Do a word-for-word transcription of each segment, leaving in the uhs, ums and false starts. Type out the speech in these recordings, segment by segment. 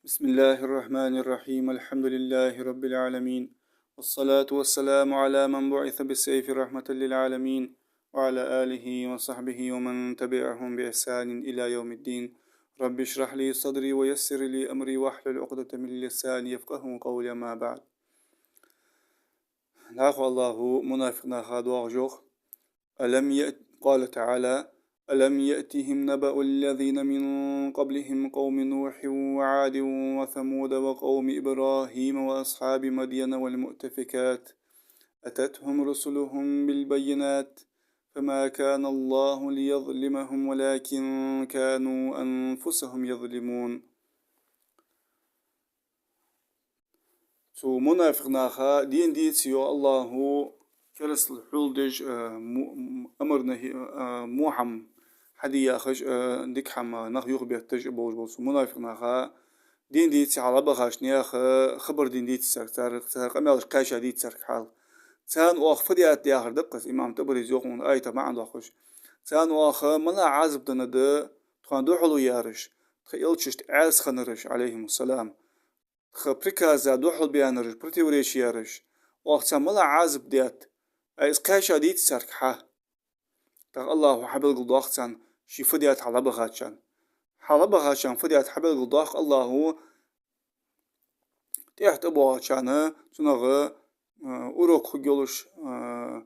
بسم الله الرحمن الرحيم. الحمد لله رب العالمين. والصلاة والسلام على من بعث بالسيف رحمة للعالمين، وعلى آله وصحبه ومن تبعهم بإحسان إلى يوم الدين. رب اشرح لي صدري ويسر لي أمري واحلل عقدة من لساني يفقهوا قولي. أما بعد. ДӀахо АллахӀа мунафикъ наха доагӀаш йоах. ألم يأت-، قال تعالى: ألم يأتهم نبأ الذين من قبلهم قوم نوح وعاد وثمود وقوم إبراهيم وأصحاب مدين والمؤتفكات أتتهم رسلهم بالبينات فما كان الله ليظلمهم ولكن كانوا أنفسهم يظلمون. Цу мунафикъ наха дийна дийца йоах АллахӀа, керастал хьулдеш, а, му-, м-, амар нахьи, а, мухь хӀама хьаде яхаш, а, дика хӀама нах юхабетташ болаш бола цу мунафикъ наха дийна дийца хьалха бахача наьха хабар дийна дийца царга, цар, цар къамаьлаш кхаьча дийца царга хьал. Царна оаха фу даьд яхар да-кх из, имам ТӀабарис йоах, цу аята маӀан доаккхаш. Царна оаха малагӀа Ӏазап деннад, тхона духьале яраш, тха элчашта Ӏаьса хиннараш, Ӏалайхимуссалам, тха приказа духьалбаьннараш, противоречи яраш, оаха царна малагӀа Ӏазап даьд, ай, из кхаьча дийца царга хьа. ТӀаккха АллахӀа хьабелгалдоаккх царна ше фу даьд хьалха бахачарна. Хьалха бахачарна фу даьд хьабелгалдоаккх АллахӀа, тӀехьа тӀабоагӀачарна цунах, а, урок хургйолаш, а,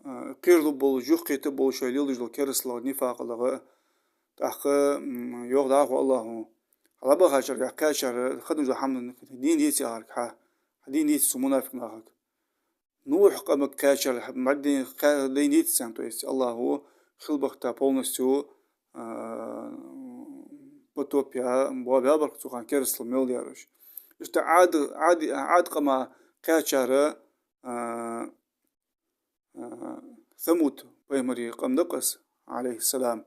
а, кхералургболаш, юхакхетаргболаш шоай леладеш дола керасталах, нифакъалах. ТӀаккха, м, йоах дӀахо АллахӀа: хьалха бахачарга кхаьчар хиннаш дола хӀама дийна дийца яхарга хьа, хьа дийна дийца цу мунафикъ нахага. Нухь къамага кхаьчар хьа, бӀаргадайна кхаь-, дийна дийца царна, то есть АллахӀа хил бахийта полностью, а, потоп яь, боабаьбар-кх цу хана керастал мел даьраш. Иштта Ӏад, Ӏад, Ӏад къама кхаьчар, а, а, Самуд пайхамара къам да-кх из, Ӏалайхиссалам.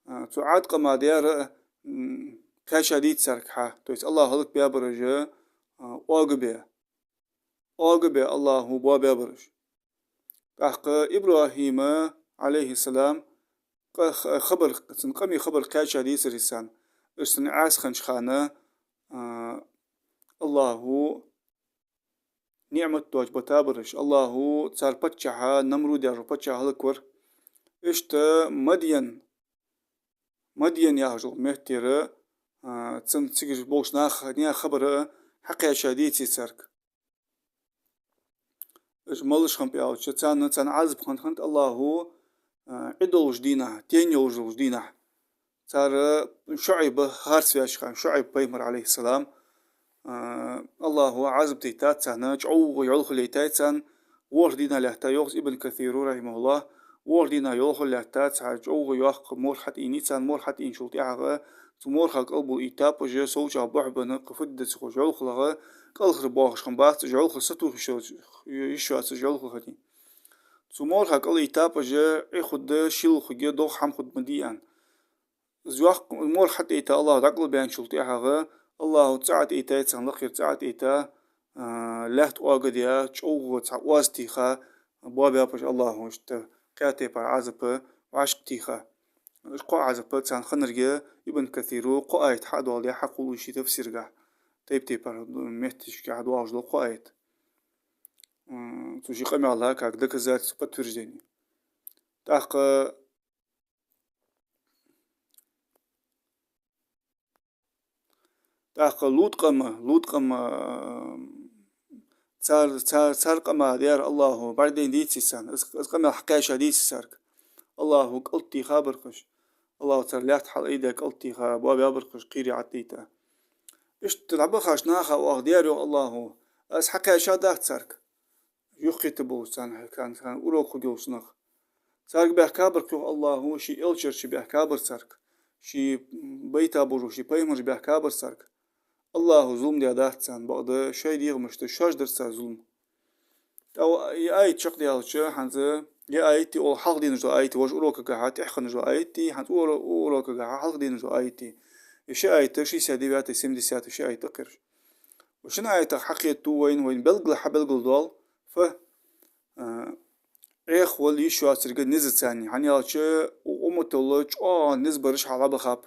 А, цу Ӏад къама даьр, м, кхаьча дийца царга хьа, то есть АллахӀа хӀалакбаьбар уж, а, оагабе. Оагабе АллахӀа боабаьбар уж. ТӀаккха ИбрахӀима, Ӏалайхиссалам, къа-, х-, хабар, цун къамий хабар кхаьча дийцар из царна. Уж цунна Ӏаьса хиннача хана, а, АллахӀа ниӀмат доацаш битабар уж. АллахӀа цар паччахьа, Намруд яхаш вола паччахь хӀалаквир. Иштта Мадьян, Мадьян яхаш йолча меттера, а, цун цига болча наха, наьха хабар хьакхаьча дийцар царга. Уж малаш хиннаб аьлча, царна, царна Ӏазап хиннад, хиннад АллахӀа, а, Ӏи долча дийнахьа, тен йолаш долча дийнахьа. Цар ШуӀайб харцваьча хана, ШуӀайб пайхамар, Ӏалайхиссалам, а, АллахӀа Ӏазап дайтад царна, чӀоагӀа йӀовхал яйтай царна, ворхӀ дийнахьа лаьтта, йоах Ибн Касира, рахьимахӀуллахӀ, ворхӀ дийнахьа йӀовхал лаьтта, цхьа чӀоагӀа йоккха морх хьатӀаийцай царна, морх хьатӀаийначул тӀехьагӀа цу морха кӀал бул иттаб уж, сов чӀоагӀа бохьабенна, кхы фу де деза ца ховш йӀовхалах, кӀалхара боахаш хиннабац уж, йӀовхал сатохаш йиш йоацаш йӀовхал хиннай. Цу морха кӀал иттаб уж, Ӏи хургда, шийла хургья, догӀа хӀама хургда ма дий аьнна. Из йоккха морх хьатӀаийта АллахӀа дӀакӀалбаьнначул тӀехьагӀа, АллахӀа цӀи Ӏатайтай царна, лакхера цӀи Ӏатайта, а, лаьтта оагадаь, чӀоагӀа цхьа оаз тийха, боабаьб уж АллахӀа, иштта кхаь тайпара Ӏазап, вӀашка тийха. Уж кхо Ӏазап царна хиннарга Ибн Касира кхо аят хьадоаладаь, хьакхолладаь ший тафсирагахь, тайп-тайпара метташкахь доагӀаш дола кхо аят. М, цу ший къамаьла как доказательство, подтверждение. ТӀаккха ТӀаккха Лут къама, Лут къама, цар, цар, цар къама даьр АллахӀа бӀаргадайна дийцар царна, из, из къамаьл хьакхаьча дийцар царга. АллахӀа кӀалт тийхабар-кх уж. АллахӀа цар лаьтта хьалъайдаь кӀалт тийха, боабаьбар-кх уж, кхерий Ӏатайта. Иштта дӀабахача наха оаха даьр, йоах АллахӀа, из хьакхаьчадац царга. Юхакхетаргболаш царна, царна урок хургйолаш нах. Царга баьхкабар-кх, йоах АллахӀа, ший элчараш баьхкабар царга, ший байта болаш бола ший пайхамараш баьхкабар царга. АллахӀа зулам даьдац царна, бакъда шоай дегӀамашта шоаш дар цар зулам. ТӀаккха ер аят чакхдаьлча, хӀанз ер аят а оал хьалха денаш дола аят, вож урокагахьа тӀехьа хиннаш дола аят а, хӀанз уро-, урокагахьа хьалха денаш дола аят а. Ер ши аят, шестьдесят девятый, семьдесят ши аят да-кх ераш. Укх шин аятах хьакхетаду вайна, вайна белггала хьабелгалдоал, фу, а, Ӏехавала йиш йоацилга низаца царна. ХӀана аьлча, укх умматал чӀоагӀа низ бараш хьалхабахаб.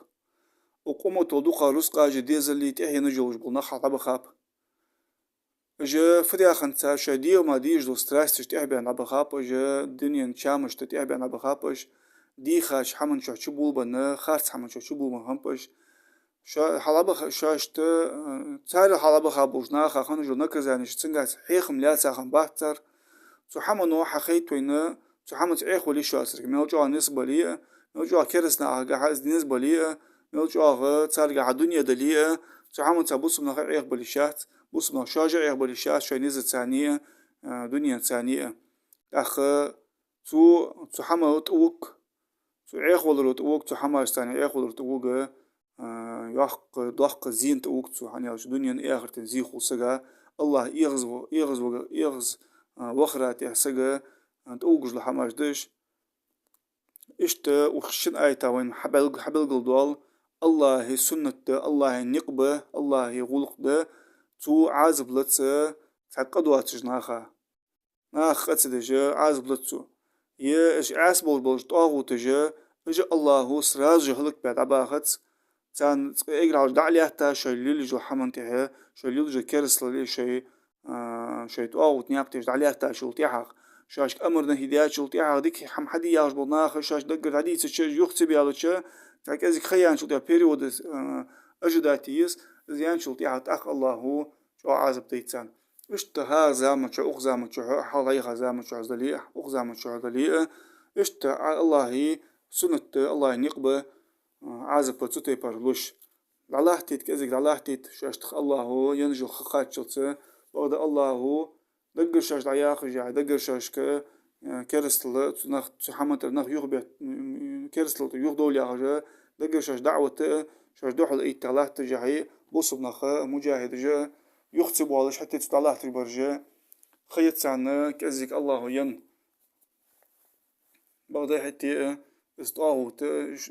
укх умматал дукха рузкъаш а, дезалий, тӀехьенаш йолаш бола нах хьалхабахаб. Уж фу даьханца, шоай дегӀа мара дезаш дола страсташ тӀехбаьнна дӀабахаб уж, дунен чамашта тӀехбаьнна дӀабахаб уж, дийхача хӀаман чу чуболабенна, харц хӀаман чу чуболабенна хиннаб уж. Шо-, хьалхабаха-, шоашта, э, царел хьалхабаха болча наха хинна йола наказанеш цунгахьа хьехам лаьца хиннабац цар. Цу хӀамано хьахайт вайна, цу хӀаманца Ӏехавала йиш йоацилга, мел чӀоагӀа низ бале а, мел чӀоагӀа кераста нахагахьа из низ бале а, мел чӀоагӀа царгахьа дуне дале а, цу хӀаманца бусалба нах а Ӏехабала йиш яц, бусалба нах шоаш а Ӏехабала йиш яц шоай низацара а, э, дуненцара а. ТӀаккха цу, цу хӀамал тӀавуг, цу Ӏехаваларо тӀавуг, цу хӀамашца Ӏехаваларо тӀавуг, а, йоккха, доккха зена тӀавуг цу, хӀана аьлча дунен а, ахартен а зе хул сага, АллахӀ эгӀаз-, эгӀазвага-, эгӀаз-, а, вахара тӀа сага, а, тӀавугаш дола хӀамаш да уж. Иштта укх шин аята вайна хьабелг-, хьабелгалдоал АллахӀа суннат да, АллахӀа никъ ба, АллахӀа гӀулакх да, цо Ӏазап лац цхьа къа доацача наха. Наха къа ца деш Ӏазап лац цо. Е уж Ӏаьса болаш болча тӀагӀуташа, уж АллахӀа сразу же хӀалакбаь дӀабахац, царна цкъа эггара хьалха дӀа а лаьтта шоай лелаш йолча хӀаман тӀехьа, шоай лелаш йола керастал, шоай, а, шоай тӀагӀута наькъа тӀа дӀа а лаьтта шул тӀехьагӀа, шоашка амар-нахьи даьчул тӀехьагӀа, дика хӀама хьаде яхаш бола наха шоаш даггара дӀадийцача, юха ца баьлча, цхьа кӀезига ха яьнначул тӀехьа период, а, ожидать е еза, из яьнначул тӀехьагӀа тӀаккха АллахӀа чӀоагӀа Ӏазап дайт царна. Иштта хӀара заман чу, укх заман чухь, хьалха яхача заман чухь из дале а, укх заман чухь дале а, иштта Ӏа-, АллахӀа суннат да, АллахӀа никъ ба, а, Ӏазап цу тайпара луш. ДӀалаттийта, кӀезига дӀалаттийта шоашта АллахӀа енна йола ха кхаччалца, бакъда АллахӀа даггара шоаш дӀаяхаш а, даггара шоашка, э, керастал, цу нах, цу хӀаман тӀара нах юхабет-, м, м, керастал тӀа юхадовла яхаш а, даггара шоаш даӀват а, шоаш духьал этта латташ а, бусалба нах а, муджахӀидаш а, юха ца боалаш, хӀаьта цу дӀалатташ бараш а, ха я царна кӀезига АллахӀа енна. Бакъда хӀаьта а, из тӀагӀут,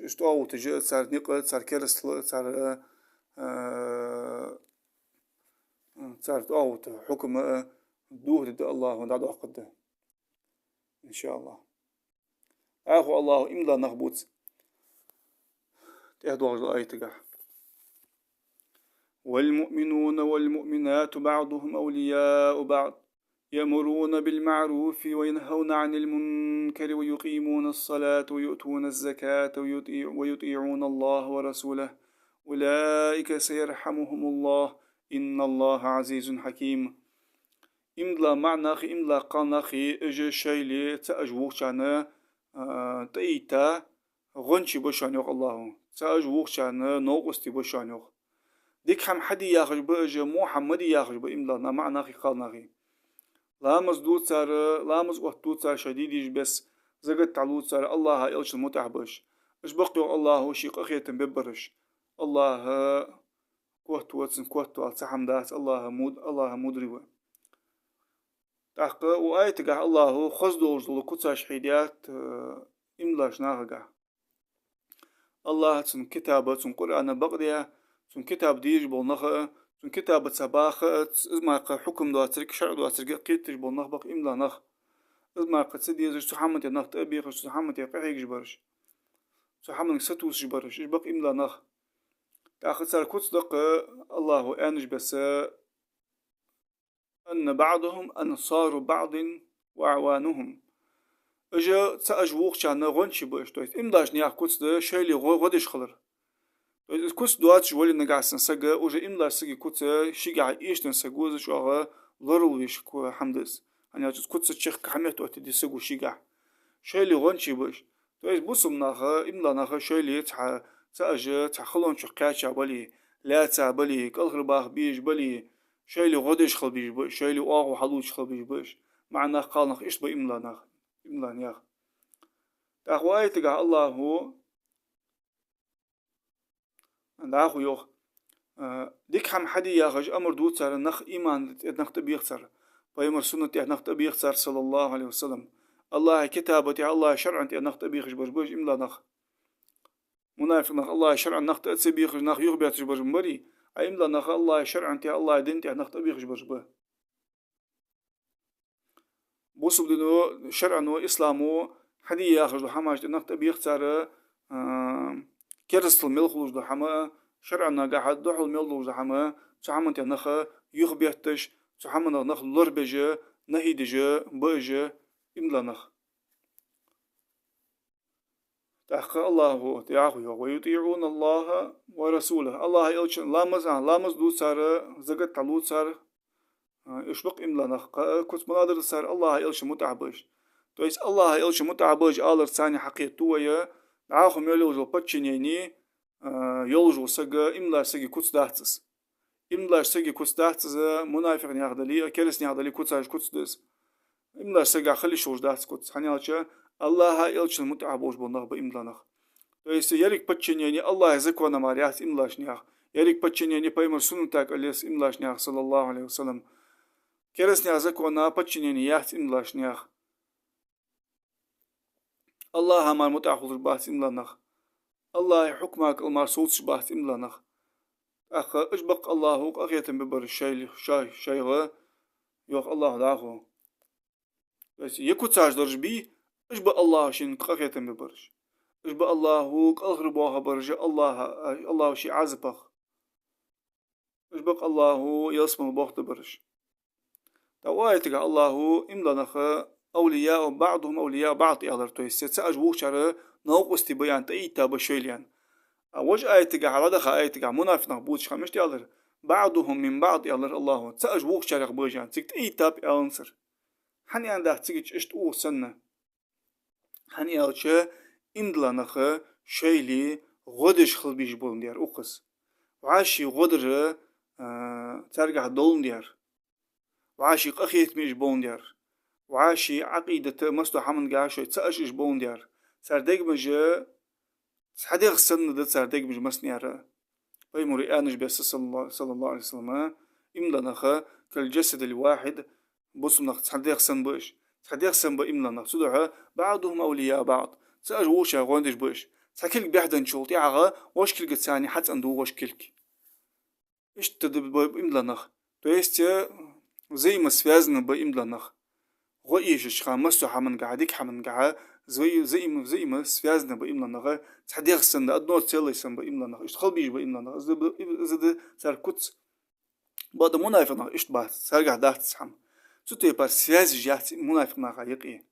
из тӀагӀуташ а, цар никъ а, цар керастал а, цар, э, э, цар тӀагӀута хьукма а дохаде да АллахӀа, дӀадоаккхаргда. ИншааллахӀ. ДӀахо АллахӀа иман дола нах бувц тӀехьа доагӀача аятагахьа. والمؤمنون والمؤمنات بعضهم أولياء بعض يأمرون بالمعروف وينهون عن المنكر ويقيمون الصلاة ويؤتون الزكاة ويطيع-، ويطيعون الله ورسوله أولئك سيرحمهم الله إن الله عزيز حكيم. Иман дола маӀа нахи, иман дола кхалнахи, уж шоайла цаӀаш вокхарна, а, тӀаийта гӀончий ба шоана, йоах АллахӀа. ЦаӀаш вокхарна новкъостий ба шоана, йоах. Дика хӀама хьаде яхаш ба уж, во хӀама ма де яхаш ба иман дола маӀа нахи, кхалнахи. Ламаз ду цар, ламаз оттаду цар шоаш де дезача беса, закат дӀалу цар, АллахӀа, элчанна мутӀахьа ба уж. Уж ба-кх, йоах АллахӀа, ший къахетам бергбараш. АллахӀ котву, цун котвала цхьа хӀама дац, АллахӀ муд-, АллахӀ мудрый ва. ТӀаккха укх аятагахьа АллахӀа хоза долаш дола куцаш хьийдаьд, э, иман долча нахагахьа. АллахӀа, цун китаба, цун Къуръана бакъдеш, цун китаб дезаш бола нах а, цун китабаца баха а, ц-, из мара кхы хьукам доацилга, шарӀ доацилга кхеташ бола нах ба-кх иман дола нах. Из мара кхы ца дезаш, цу хӀаман тӀа нах тӀабехаш, цу хӀаман тӀа къахьегаш бараш, цу хӀаманга сатувсаш бараш, уж ба-кх иман дола нах. ТӀаккха цар куц да-кх АллахӀа аьннача беса: أن بعضهم أنصار بعض وأعوانهم. Уж цаӀаш вокхарна гӀончий ба уж. То есть иман долча наьха куц да шоайла гӀо-, гӀо деш хилар. То есть из куц доацаш вале нагахьа санна саг, уже иман долча сага куц шийгахьа эшадаь саг ва из, чӀоагӀа лоралуш ку-, хӀама да из. ХӀана аьлча из куц чехка хьаметтаоттадаь саг ва шийгахьа. Шоайла гӀончий ба уж. То есть бусалба нах, иман дола нах шоайла цхьа, цаӀаш цхьа халончух кхаьча бале, лаьца бале, кӀалхарбаха безаш бале, шоайла гӀо деш хила безаш ба уж, шоайла оагӀув хьалувцаш хила безаш ба уж. МаӀа нах, кхалнах иштта ба иман дола нах, иман дола наьха. ТӀаккха укх аятагахьа АллахӀа дӀахо йоах, а, дика хӀама хьаде яхаш амар ду цар, нах имана тӀа нах тӀабех цар, пайхамара сунната тӀа нах тӀабех цар, صلى الله عليه وسلم. АллахӀа китаба тӀа, АллахӀа шарӀа тӀа нах тӀабехаш бараш ба уж иман дола нах. Мунафикъ нах АллахӀа шарӀа нах тӀа ца бехаш, нах юхабетташ бараш ма барий, а иман дола нах АллахӀа шарӀа тӀа, АллахӀа дина тӀа нах тӀабехаш бараш ба. Бусалба дино, шарӀо, исламо хьаде яхаш дола хӀамаш тӀа нах тӀабех цар, а, керастал мел хулаш дола хӀама, шарӀагахьа духьал мел долаш дола хӀама, цу хӀаман тӀа нах юхабетташ, цу хӀаманах нах лорабеш, нахьи деш ба уж, иман дола нах. ТӀаккха АллахӀа дӀахо йоах: «ويطيعون الله ورسوله». АллахӀа Элчан ламаз, а, ламаз ду цар, закат дӀалу цар, а, уж ба-кх иман дола нах, кхы а куц маладар да цар, АллахӀа Элчан мутӀахьа ба уж. То есть АллахӀа Элчан мутӀахьа ба уж алар цани хьакхетаду вай, дӀахо мел йолаш йола подчинени, а, йолаш вола саг, иман долча сага куц дац из. Иман долча сага куц дац из, мунафикъ наьха дале а, кераста наьха дале а, куцаш куц да из. Иман долча сага хила йиш йолаш дац куц. ХӀана аьлча, АллахӀа Элчан мутӀахьа болаш бола нах ба иман дола нах. То есть еррига подчинени АллахӀа закона мара яц иман долча наьха. Еррига подчинени пайхамара суннатага кӀал еш иман долча наьха, صلى الله عليه وسلم. Кераста наьха закона подчинени яц иман долча наьха. АллахӀа мара мутӀахьа хулаш бац иман дола нах. АллахӀа хьукма кӀал мара совцаш бац иман дола нах. ТӀаккха уж ба-кх АллахӀа къахетам бергбараш шоай, шоай, шоайга, йоах АллахӀа дӀахо. То есть е куцаш дараш бий, уж ба АллахӀа шийна къахетам бергбараш. Уж ба АллахӀа кӀалхарбоахарбараш АллахӀа, АллахӀа ший Ӏазапах. Уж ба-кх АллахӀа ялсмала боахаргбараш. ТӀаккха укх аятагахьа АллахӀа иман дола нах أولياء بعضهم أولياء بعض аьлар, то есть цхьабараш вокхарна новкъостий ба аьнна, тӀаитта ба шоайла аьнна. А вож аятагахьа, хьалхарча аятагахьа мунафикъ нах бувцаш хӀама иштта аьлар, بعضهم من بعض аьлар АллахӀа, цхьабараш вокхарна ба уж аьнна, цига тӀаитта ба аьнна цар. ХӀана аьнна дац цига уж иштта укхаза санна? ХӀана аьлча, иман дола нах шоайла гӀо деш хила безаш боландаь укхаза. ВӀаший гӀо дар, а, царгахьа доландаь. ВӀаший къахетаме уж боландаь. ВӀаший Ӏакъидата массадолча хӀамангахьа шоай цаӀ уж боландаь. Цар дегамаш цхьа дегӀ санна да, цар дегамаш массане а. Пайхамара аьннача беса, صلى الله، صلى الله عليه وسلم, иман дола нах كالجسد الواحد, бусалба нах цхьа дегӀ санна ба уж. Цхьа дегӀ санна ба иман дола нах. Цудухьа بعضهم أولياء بعض. ЦаӀ уж вокхарна гӀо деш ба уж. Цхьа кулг бӀехдаьнначул тӀехьагӀа вож кулгаца царна хьацӀенду вож кулг. Иштта да ба иман дола нах. То есть, э, взаимосвязаны ба иман дола нах. ГӀо эшача хана массадолча хӀамангахьа, дика хӀамангахьа, взаи-, взаим-, взаимосвязаны ба иман дола нах. Цхьа дегӀ санна, одно целое санна ба иман дола нах. Иштта хила безаш ба иман дола нах. Из да, из да цар куц. Бакъда мунафикъ нах иштта бац, царгахьа дац из хӀама. Цу тайпара связь яц мунафикъ наха юкъе.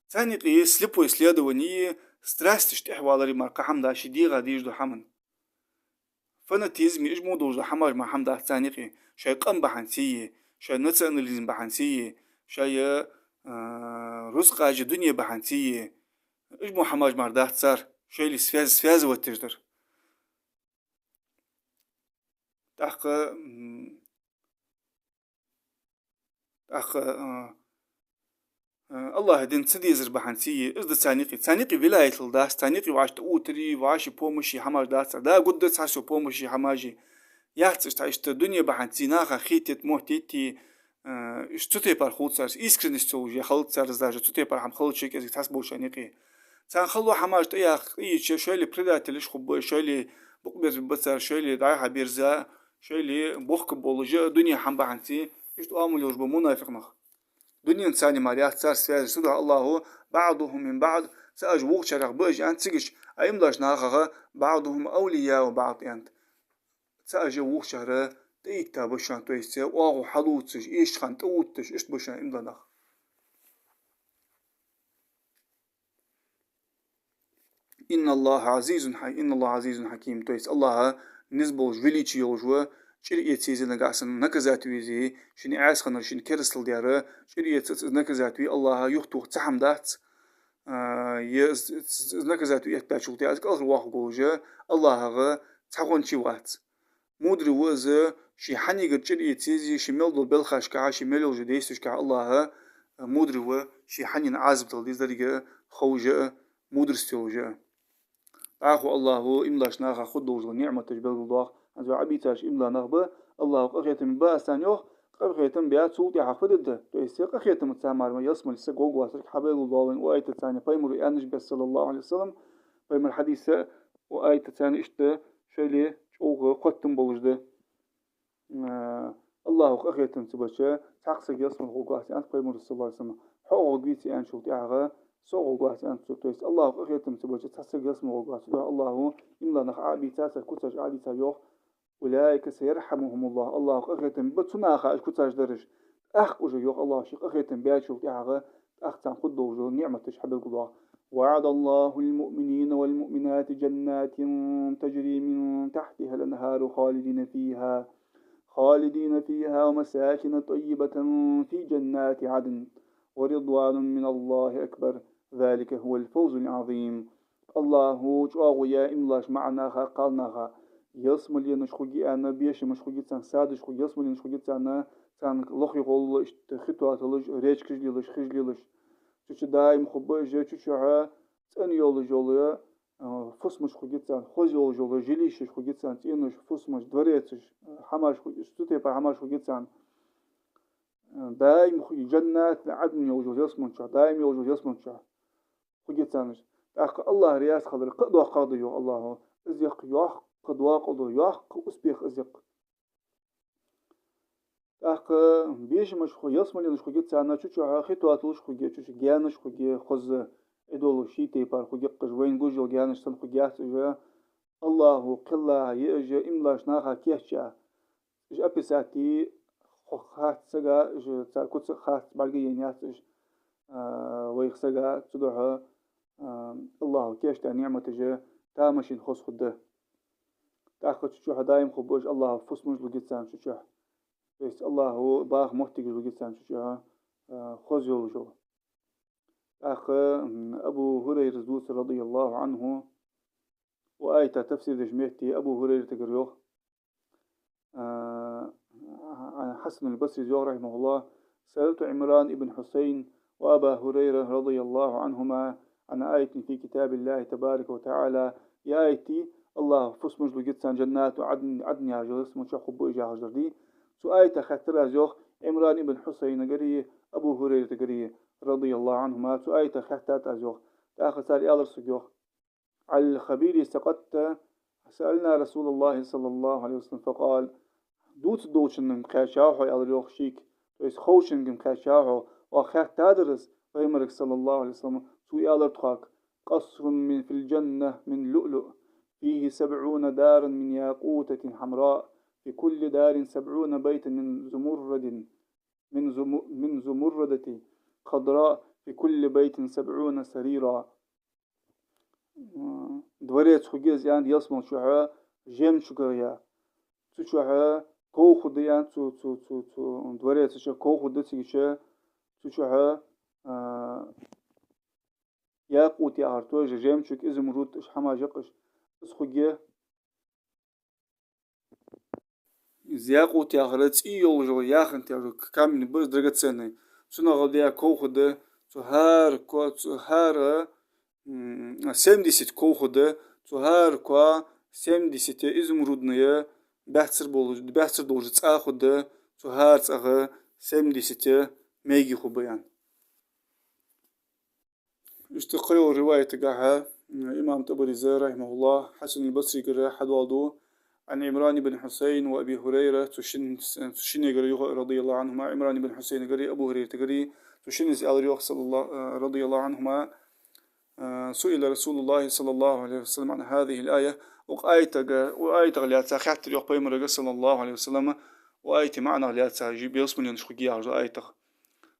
Царна юкъе слепое следование, страсташ тӀехьавалар мара кхы хӀама дац, ший дегӀа дезаш дола хӀаман. Фанатизм, уж мо долаш дола хӀамаш мара хӀама дац царна юкъе. Шоай къам бахьанца, шоай национализм бахьанца, шоай, а, рузкъаш, дуне бахьанца, уж мо хӀамаш мара дац цар, шоайла связь, связывать деш дар. ТӀаккха, м, тӀаккха, а, а, АллахӀа дин ца дезар бахьанца, из да царна юкъе. Царна юкъе вилаятал дац, царна юкъе вӀашта тӀаоттари, вӀаший помощи хӀамаш дац цар. Да, гургда цхьа сов помощи хӀамаш. Яц цар иштта, иштта дуне бахьанца, наха хетийта, мохтийта, а, иштта цу тайпара хул цар, искренность йолаш хилац цар, даже цу тайпара хӀама хилча кӀезига цхьабараш болчарна юкъе. Царна хало хӀамаш тӀаяккха, тӀаийцача, шоайла предателаш хургба, шоайла букъ берзабергба цар, шоайла дӀай-хьай берза, шоайла бохкаб болаш, дуне хӀама бахьанца, иштта оамал йолаш ба мунафикъ нах. Дуненца царна мара яц цар связь, цудухьа АллахӀа بعضهم من بعض, цаӀ уж вокхарна ба уж аьнна цига уж, а иман долча нахах بعضهم أولياء بعض аьннад. ЦаӀ уж вокхарна тӀаитта ба уж аьнна, то есть оагӀув хьалувцаш, эшача хана тӀаотташ, иштта ба уж аьнна иман дола нах. إن الله عزيز ح-، إن الله عزيز حكيم. То есть АллахӀ низ болаш, величие йолаш ва, чӀир эца еза нагахьа санна, наказать ве еза, шийна Ӏаьса хиннар, шийна керастал даьр, чӀир эца, из наказать ве АллахӀ, юхатоха цхьа хӀама дац. А, е з-, з-, з-, наказать ве эттачул тӀехьагӀа из кӀалхарвоаккхаргволаш, АллахӀагара цхьа гӀончий вац. Мудрый ва из, ший хьанагара чӀир эца еза, ший мел долча белхашкахьа, ший мел йолча действешкахьа АллахӀ мудрый ва, ший хьанна Ӏазап дала деза деррига ховш а, мудрость йолаш а. ДӀахо АллахӀа иман долча наха хургдолаш дола ниӀматаш белгалдоах. ХӀанз вай Ӏобийцараш иман дола нах ба, АллахӀа къахетам бе ба аз царна йоах, къахетам бе а, цул тӀехьагӀа фу дергда? То есть къахетамца мара ялсмале саг гӀоргвацар хьабелгалдоал вайна укх аятаца царна, пайхамара аьннача беса, صلى الله عليه وسلم, пайхамара хьадис а укх аятаца царна иштта шоайла чӀоагӀа хоттам болаш да. А, АллахӀа къахетамца бача, цхьаккха саг ялсмале гӀоргвац аьннад пайхамара, صلى الله عليه وسلم. Хьо а гӀоргвий аьнначул тӀехьагӀа, совгӀа гӀоргвац, аьннад цо. То есть АллахӀа къахетам ца баьча цхьа саг ялсмала гӀоргвац. Цудухьа АллахӀа имланах Ӏабийца цар куцаш Ӏадийца йоах: «أولئك سيرحمهم الله», АллахӀа къахетам ба цунах уж куцаш дараш. ТӀаккха уж, йоах АллахӀа, ший къахетам баьчул тӀехьагӀа, тӀаккха царна хургдолаш дола ниӀматаш хьабелгалдоах. «وعد الله المؤمنين والمؤمنات جنات تجري من تحتها الأنهار خالدين فيها، خالدين فيها ومساكن طيبة في جنات عدن ورضوان من الله أكبر، ذلك هو الفوز العظيم». АллахӀа чӀоагӀо яь имлаш маӀанаха, кхалнаха, ялсмаленаш хургья аьнна, бешамаш хургья царна, садаш хургья, ялсмаленаш хургья царна, царна лохе гӀолла иштта хи тоаталуш, речкаш лелаш, хиш лелаш. Цу чу даим хургба уж, цу чухьа цӀена йолаш йола, а, фусамаш хургья царна, хоза йолаш йола жилищаш хургья царна, цӀенош, фусамаш, дворецаш, хӀамаш хургья, цу тайпара хӀамаш хургья царна. Даим ху-, джаннат Ӏадн йолча ялсмала чу, даим йолча ялсмала чу хургья царна уж. ТӀаккха АллахӀ раьза хилар кхы а доккхагӀа да, йоах АллахӀа. Из яккха йоккха докъал да, йоккха успех из яккха. ТӀаккха бешамаш ху-, ялсмаленаш хургья царна, цу чухьа хи тоаталуш хургья, цу чу гаьнаш хургья, хоза, Ӏи долаш, ший тайпара хургья-кх уж, вайна гуш йола гаьнаш санна хургьяц уж, АллахӀа кхелла я уж имлаш наха кийчъяь. Уж описать де хо-, хац сага, уж цар куц хац, бӀаргаяйна яц уж, а, вайх сага, цудухьа, а, АллахӀа кийчдаь ниӀматаш тамашийна хоза хургда. ТӀаккха цу чухьа даим хургба уж, АллахӀа фусамаш лургья царна цу чухьа. То есть АллахӀа баха моттигаш лургья царна цу чухьа, а, хоза йолаш йола. ТӀаккха, м, Абу ХӀурайрас дувц, радияллахӀу Ӏанху, укх аята тафсир деча метте Абу ХӀурайратагара йоах, а, Хьасанул Басрис йоах, рахьимахӀуллахӀ: «سألت عمران بن حصين وأبا هريرة رضي الله عنهما عن آية في كتاب الله تبارك وتعالى». Ер аят, АллахӀа фусамаш лургья царна, джаннату Ӏадн, Ӏадн яхача ялсмала чу хургба уж яхаш дар да. Цу аятах хаьттар аз, йоах, Ӏимран ибн Хьусайнагареи Абу ХӀурайратагареи, радияллахӀу Ӏанхума, цу аятах хаьттад аз, йоах. ТӀаккха цар аьлар сога, йоах: «على الخبير سقطت؟ سألنا رسول الله صلى الله عليه وسلم فقال». Дувцаш долчунга-м кхаьчав хьо, аьлар, йоах, шийга. То есть ховчунга-м кхаьчав хьо, оаха хаьттадар из Пайхамарга, саллаллахӀу Ӏалайхи ва саллам, цо аьлар тхога: «قصر من، في الجنة من لؤلؤ، فيه سبعون دارا من ياقوتة حمراء، في كل دار سبعون بيتا من زمرد، من زم-، من زمردة خضراء، في كل بيت سبعون سريرا». Дворец хургья из, аьннад, ялсмала чухьа жемчугах яь. Цу чухьа ков хургда, аьннад, цу, цу, цу, цу дворецача ков хургда, цигача, цу чухьа, а, якъут яхар, тоже жемчуг, изумруд, уж хӀамаш я-кх уж. Из хургья. Из якъут яхар цӀий йолаш йола, яхант яхаш йола камень ба из, драгоценный. Цунах даь ков хургда, цу хӀара ко-, цу хӀара, м, семьдесят ков хургда, цу хӀара коа семьдесят изумрудная, баьццара болаш, баьццара долаш цӀа хургда, цу хӀара цӀагӀа семьдесят мейги хургба, аьнна. Иштта кхыйола риваятагахьа, м, имам ТӀабарис, рахьимахӀуллахӀ, Хьасанул Басригара хьадоаладу: «عن عمران بن حصين وأبي هريرة», цу шин-, цу шиннегара юха, радияллахӀу Ӏанхума, Ӏимран ибн Хьусайнагареи Абу ХӀурайратагареи, цу шиннеца аьлар, йоах, саллаллахӀу, э, радияллахӀу Ӏанхума, э, «سئل رسول الله صلى الله عليه وسلم عن هذه الآية». Укх аятага, укх аятах лаьца хаьттар, йоах, Пайхамарага, саллаллахӀу Ӏалайхи ва саллам, укх аята маӀанах лаьца, жи-, ялсмаленаш хургья яхаш дола аятах.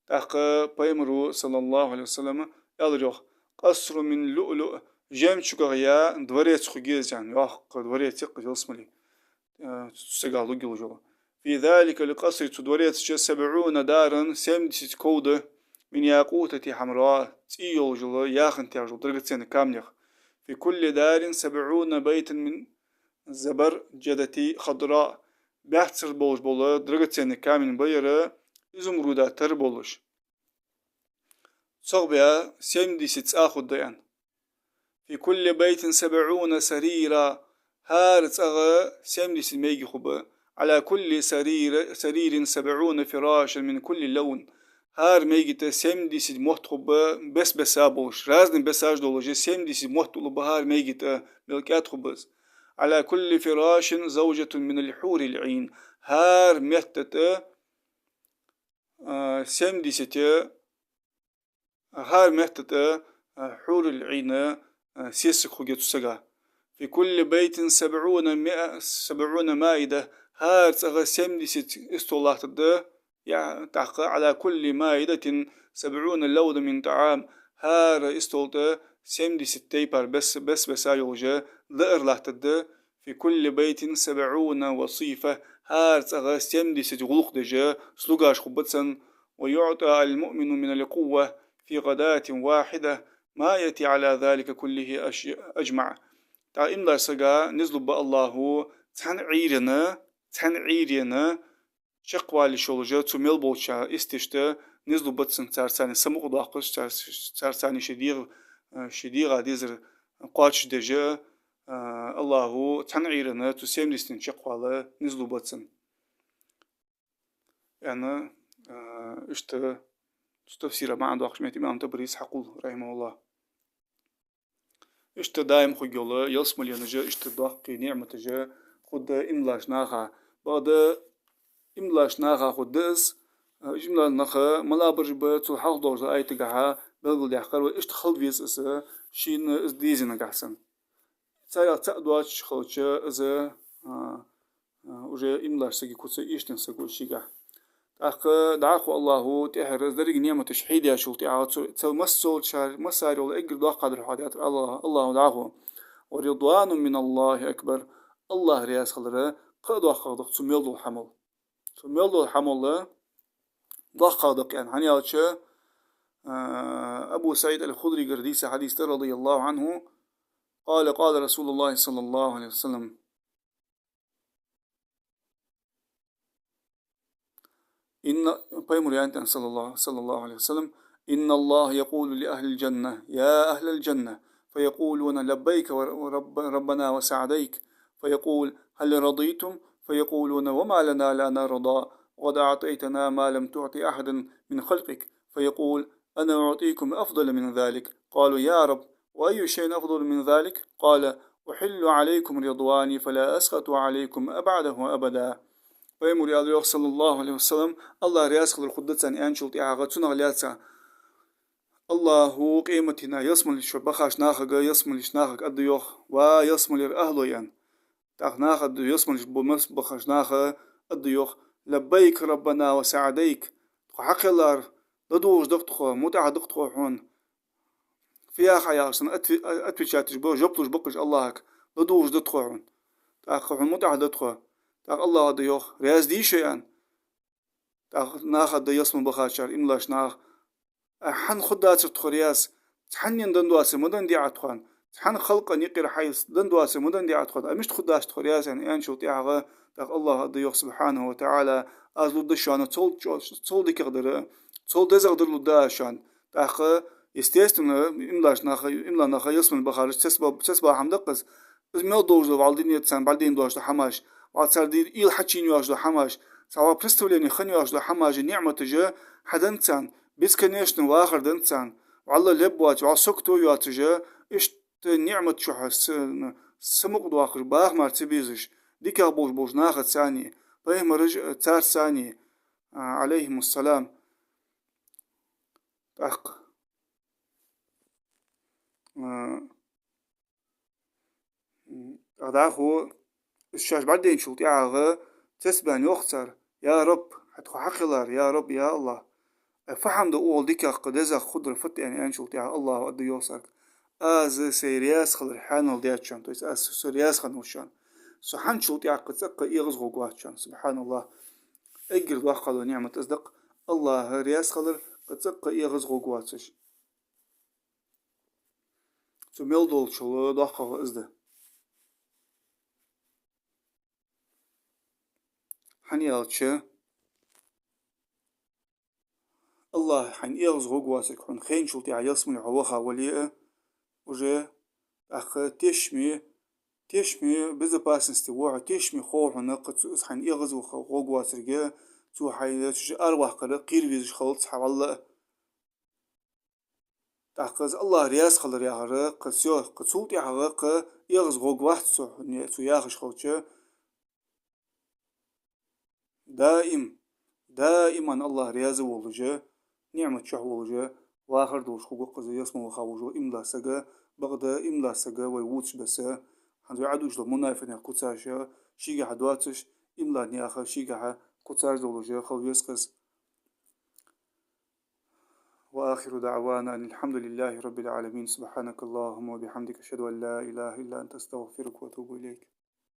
ТӀаккха Пайхамара, саллаллахӀу Ӏалайхи ва саллам, аьлар, йоах: «قصر من لؤلؤ», жемчугах яь дворец хургья из, аьнна, йоккха дворец я-кх из ялсмале, э, цу сага лургйолаш йола. «في ذلك القصر», цу дворецача, «سبعون دارا», семьдесят ков да, «من ياقوتة حمراء», цӀий йолаш йола, яхант яхаш йола, драгоценный камнех. «في كل دار سبعون بيتا من زبرجدة خضراء». Баьццара болаш бола драгоценный камень ба ер, изумруда тара болаш. ЦогӀа баь семьдесят цӀа хургда, аьнна. «في كل بيت سبعون سريرا». ХӀара цӀагӀа семьдесят мейги хургба. «على كل سرير، سرير سبعون فراشا من كل لون». ХӀара мейги тӀа семьдесят мотт хургба, бес-беса болаш, разный бесаш долаш, семьдесят мотт улларгба хӀара мейги тӀа, мел кӀаьда хургба из. «على كل فراش زوجة من الحور العين». ХӀара метта тӀа, а, семьдесят, хӀара метта тӀа хьурул Ӏийн сесаг хургья цу сага. في كل بيت سبعون مائ-، سبعون مائدة, хӀара цӀагӀа семьдесят истол латтаргда, я, тӀаккха على كل مائدة سبعون لونا من طعام, хӀара истол тӀа семьдесят тайпара бес-, бес-беса йолаш лаар латтаргда, في كل بيت سبعون وصيفة, хӀара цӀагӀа семьдесят гӀулакх деш слугаш хургба царна, ويعطى المؤمن من القوة في غداة واحدة ما يأتي على ذلك كله أش-، أجمع. ТӀаккха иман долча сага низ лургба АллахӀа цхьан Ӏуйрана, цхьан Ӏуйрана чакхвала йиш йолаш, цу мел болча иштта низ лургба царна, царца самукъадоаккхаш, цар-, царца ший дегӀ-, ший дегӀа дезар кхоачашдеш, а, АллахӀа цхьан Ӏуйрана цу семьдесятан чакхвала низ лургба царна. Яъни, а, иштта цу тафсира маӀан доаккхаш метте имам ТӀабарис хьакхолл, рахьимахӀуллахӀ. Иштта даим хургйола ялсмале а, иштта доккхий ниӀматаш хургда иман долча наха. Бакъда иман долча наха хургда из, а, иман долча наха малабараш ба, цул хьалха долча аятагахьа белгалдаьккхар, вай иштта хила веза из, шийна из деза нагахьа санна. Царех цаӀ доацаш хилча, из, а, а, уже иман долча сага куц эшаденна саг ва шийгахьа. ТӀаккха дӀахо АллахӀа тӀехьара из деррига ниӀматаш хьийдечул тӀехьагӀа цу, цу массайолчар-, массайола эггара доккхагӀдар хьадеттар АллахӀа, АллахӀа дӀахо: ورضوان من الله أكبر. АллахӀ раьза хилар кхы а доккхагӀа да-кх цу мел дола хӀамал. Цу мел дола хӀамал доккхагӀа да-кх, яъни, хӀана аьлча, а, Абу СаӀид аль-Худригара дийца хьадис да, رضي الله عنه, قال: قال رسول الله صلى الله عليه وسلم: إن، Пайхамара аьннад, صلى الله، صلى الله عليه وسلم: إن الله يقول لأهل الجنة: يا أهل الجنة، فيقولون: لبيك ورب-، ربنا وسعديك، فيقول: هل رضيتم؟ فيقولون: وما لنا لا نرضى، وقد أعطيتنا ما لم تعط أحدا من خلقك. فيقول: أنا أعطيكم أفضل من ذلك. قالوا: يا رب، وأي شيء أفضل من ذلك؟ قال: أحل عليكم رضواني فلا أسخط عليكم بعده أبدا. Пайхамара аьлар, йоах, صلى الله عليه وسلم: АллахӀ раьза хилар хургда царна, аьнначул тӀехьагӀа цунах лаьца: АллахӀа къематдийнахьа ялсмале чу бахача нахага, ялсмале чу нахага аргда, йоах: ва ялсмалера ахӀлой, аьнна. ТӀаккха наха аргда, ялсмале чу бу-, мел бахача наха аргда, йоах: لبيك ربنا وسعديك. Тхо хьакхеллар, ладувгӀаш да-кх тхо, мутӀахь да-кх тхо хьона. Фу яха Ӏа яхаш санна отве-, отвечать деш ба, жоп луш ба-кх уж АллахӀага, ладувгӀаш да тхо хьона. ТӀаккха хьона мутӀахь да тхо. ТӀаккха АллахӀа аргда, йоах: раьза дий шо, аьнна. ТӀаккха наха аргда, ялсмале бахачар, иман долча наха: а хӀана хургдацар тхо раьза? Цхьаннена денна доацар ма деннадий Ӏа тхона? Цхьан халкъа юкъера хьайца денна доацар ма деннадий Ӏа тхона? А мишта хургдац тхо раьза, аьнна, аьнначул тӀехьагӀа, тӀаккха АллахӀа аргда, йоах, سبحانه وتعالى: аз лургда шоана цул чӀо-, цул дикагӀдар, цул дезагӀдар лургда аз шоана. ТӀаккха, естественно, иман долча наха, иман долча наха ялсмале бахараш цецбала, цецбала хӀама да-кх из. Из мел долаш да, вӀалла дунен царна бӀаргадайна доацаш дола хӀамаш, вӀалла цар дийна уйла хьачуена йоацаш дола хӀамаш, цар вӀалла представление хинна йоацаш дола хӀамаш, ниӀматаш хьаденнад царна, бесконечно вахар деннад царна, вӀалла леб воацаш, вӀалла сагото йоацаш, иштта ниӀмата чухь са-, самукъадоаккхаш, баха мара ца безаш, дикагӀа болаш болча нахаца цхьана, пайхамараш царца цхьана, а, عليهم السلام. ТӀаккха, а, М, тӀаккха дӀахо из шоаш бӀаргадайначул тӀехьагӀа цецбаьнна йоах цар: я Рабб, хьа тхо хьакхеллар, я Рабб, я АллахӀ, ай, фу хӀама да укхул дикагӀа, дезагӀа хургдар фуд, аьнна, аьнначул тӀехьагӀа АллахӀа аргда, йоах, царга: аз сай раьза хилар хьанал даьд шоана, то есть аз со раьза хиннав шоана. Со хьанчул тӀехьагӀа цӀаккха эгӀазгӀоргвац шоана, سبحان الله. Эггара доккхагӀа дола ниӀмат из да-кх, АллахӀа раьза хилар, цӀаккха эгӀазгӀоргвоацаш. Цу мел долчул доккхагӀа из да. ХӀана аьлча, АллахӀ хьайна эгӀазгӀоргвоацилга хьона хайначул тӀехьагӀа ялсмале хьо ваха вале а, уже тӀаккха тешаме, тешаме безопасности ва хьо, тешаме хов хьона кхы цу, из хьайна эгӀазгӀоргвоацилга, цо хьайна цу араваккхар кхера везаш хилац хьо вӀалла а. ТӀаккха из АллахӀ раьза хилар яхар, кхы цо-, кхы цул тӀехьагӀа кхы эгӀазгӀоргвац цо, цо яхаш хилча, даим, даиман АллахӀ раьза волаш, ниӀмата чухь волаш, вахар долаш хургва-кх из ялсмала ваха волаш вола иман дола саг, бакъда иман дола саг вай вувцаш беса, хӀанз вай Ӏодувцаш дола мунафикъ наьха куцаш шийгахьа доацаш, иман дола наьха шийгахьа куцаш долаш хила веза-кх из. وآخر دعوانا أن الحمد لله رب العالمين. سبحانك اللهم وبحمدك، أشهد أن لا إله إلا أنت، أستغفرك وأتوب إليك.